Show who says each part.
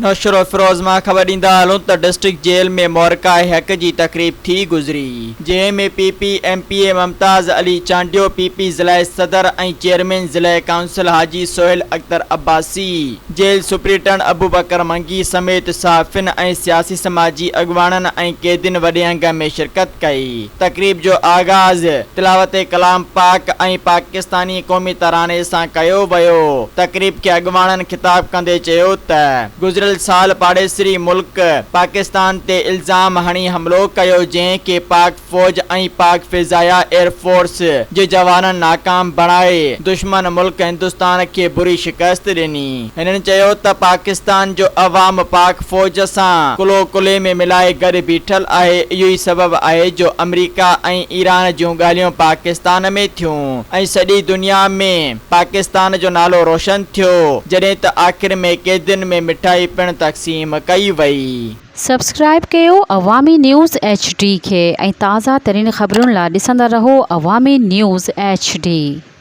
Speaker 1: نوشھروفيروز مان خبر ڏيندا هلون ته ڊسٽرڪٽ جيل ۾ معرڪه حق جي تقريب ٿي گذري جنهن ۾ P P M P A Mumtaz Ali Chandio, P P ضلعي صدر ۽ چيئرمين ضلعي council Haji Sohail Akhtar Abbasi, jail superintendent Abubakar Mangi سميت صحافين ۽ سياسي سماجي اڳواڻن ۽ قيدين وڏي انگ ۾ شرڪت ڪئي. تقريب جو آغاز تلاوت ڪلام پاڪ ۽ پاڪستاني قومي تراني سان ڪيو ويو. تقريب کي اڳواڻن خطاب ڪندي چيو ته گذريل سال پاڙيسري ملڪ پاڪستان تي الزام هڻي حملو ڪيو جنهن کي پاڪ فوج ۽ پاڪ فضائيه ايئر فورس جي جوانن ناڪام بڻائي دشمن ملڪ هندستان کي بري شڪست ڏني. هنن چيو ته پاڪستان جو عوام پاڪ فوج سان ڪلهو ڪلهي ۾ ملائي گڏ بيٺل آهي، اهو ئي سبب آهي جو آمريڪا ۽ ايران جون ڳالهيون پاڪستان ۾ ٿيون ۽ سڄي دنيا ۾ پاڪستان جو نالو روشن ٿيو، جڏهن ته آخر ۾ قيدين ۾ مٺائي پڻ تقسيم ڪئي وئي.
Speaker 2: سبسڪرائيب ڪيو عوامي نيوز ايڇ ڊي کي ۽ تازه ترين خبرن لا ڏسندا رهو عوامي نيوز ايڇ ڊي.